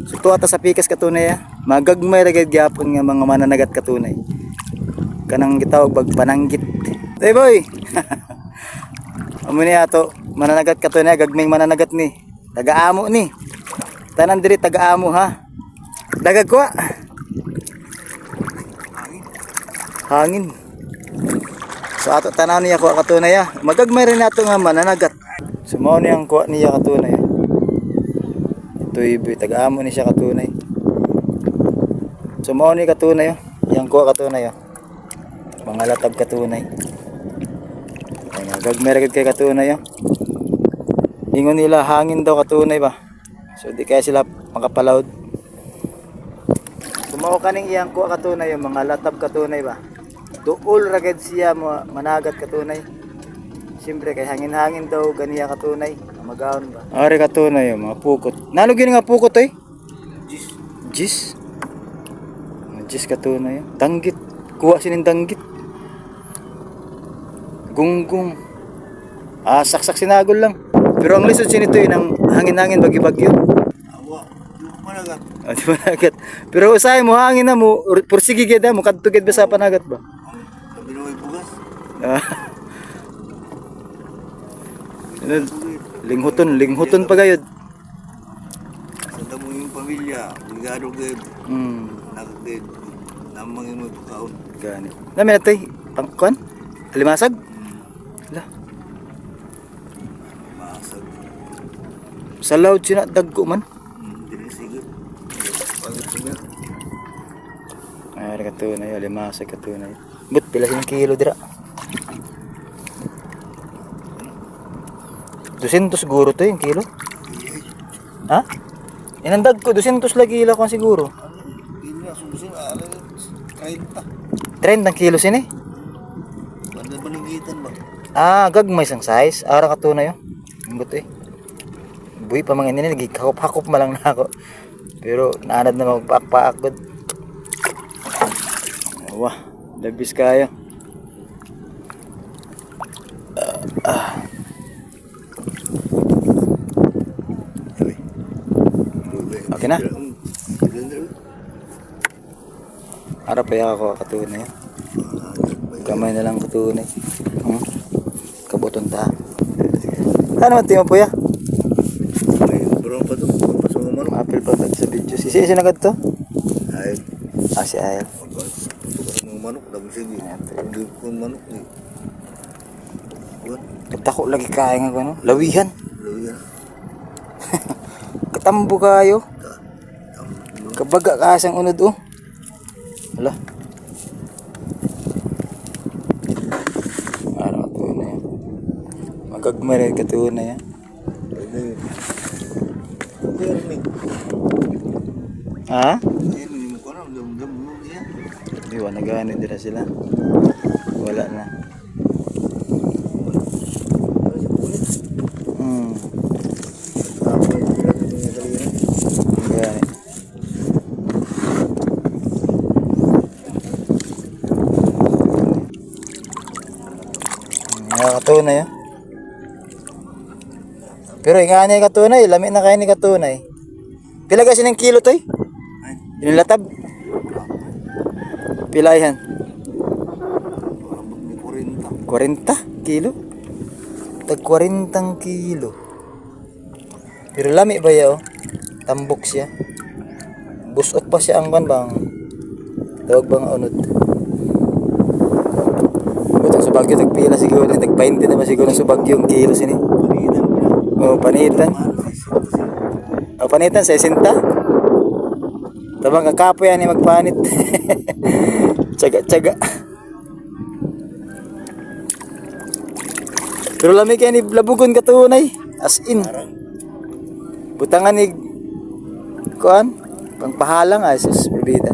So tuwa ta sa pikas katunay ah. Magagmay ra gyud gyapon nga mga mananagat katunay. Kanang gitawag bag pananggit. Hey boy. Amo ni ato mananagat katunay, gagmay mananagat ni. Taga-amo ni. Tanan diri taga-amo ha. Dagag kuha. Hangin. So ato tanaw niya kuha katunay ah. Magagmay rin nato nga mananagat. So mao ni ang kuha niya katunay. Ito ibi taga-amo ni siya katunay. So mao ni katunay oh. Yang kuha katunay oh. Mga latag katunay. Ay nga gagmay ra gid kay katunay oh. Ingon nila hangin daw katunay ba. So di kaya sila makapalawd. Sumao kaning iyang kuha katunay yung mga latab katunay ba. Duol ra gid siya mo managat katunay. Siyempre kay hangin-hangin daw ganiya katunay, magaon ba. Are katunay yung mga pukot. Nalo gyud nga pukot oy? Jis. Jis. Mga Jis katunay. Oh. Danggit. Kuha sining danggit. Gunggong. Ah, saksak sinagol lang. Pero ang lisod sinito yun, ang hangin-hangin bagyo-bagyo. Awa. Di ko managat. Ah, di managat. Pero usahay mo hangin na mo, pursige gid mo kadto gid ba sa panagat ba? Sabi na may bugas. Ah. Ano, linghuton, linghuton pa gayud. Sa damo yung pamilya. Obligado gid. Nakagid. Namang yung may pagkaon. Gani. Nami na toy, pangkuan? Alimasag? La, Maasag. sa loud sina dagko man. Dili sige. Pagit mo yan. Ay, katunay, alimasag katunay. But pila silang kilo dira? 200 siguro to yung kilo. Ha? Inandag ko, 200 lagi kilo ko siguro. Ano? Kilo na. Subusin. Ala. 30. 30 ang kilo sini. Banda paningitan ba? Ah, gagmay sang size. Ara ka tunay oh. Ambot eh. Buhi pa mga ini nagikakop-hakop malang na ako. Pero naanad na magpaak-paak gud. Wah, labis kayo. Uy. Okay na? Ganda. Ara pa ako katunay. Oh. Kamay na lang katunay. Kabuton ta. Ano man timo po ya? May brown pa to. Pasok mo manok. Apple pa ba sa video? Si si na to? Ay. Ah, si Ayel. Pagpatukan ng manok. Damo sige. Hindi ko manok. Eh. What? Katako lagi kaya nga ano? Lawihan. Luya. Katambo kayo. Ta. Tam. Kabaga ka sang unod oh. Hala. Ara katunay. Yan. Magagmay rin katunay. Yan. Pwede. Permi. Ha? Hindi mo ko na. Dam dam mo yan. Di wala nagano dira sila. Wala na. Ano siya punit? Tapos sila sa mga kalina. Gani. Mga katunay ah. Pero inga ni katunay, lami na kayo ni katunay. Pila kasi ng kilo toy? Ay. Inilatab. Pila yan? Parang ni 40. 40 kilo? Tag 40 kilo. Pero lami ba ya oh? Tambok siya. Busok pa siya ang kan bang tawag bang unod. Butang sa Baguio tagpila siguro tag 20 na ba siguro sa Baguio ang kilo sini. Panitan mo na. Oh, panitan. Mahal, 60 sila. Oh, panitan 60. Tabang kakapo yan ni magpanit. Tiyaga, tiyaga. Pero lami kaya ni labugon katunay. As in. Parang. Butangan ni kuan pangpahalang ay sus berbida.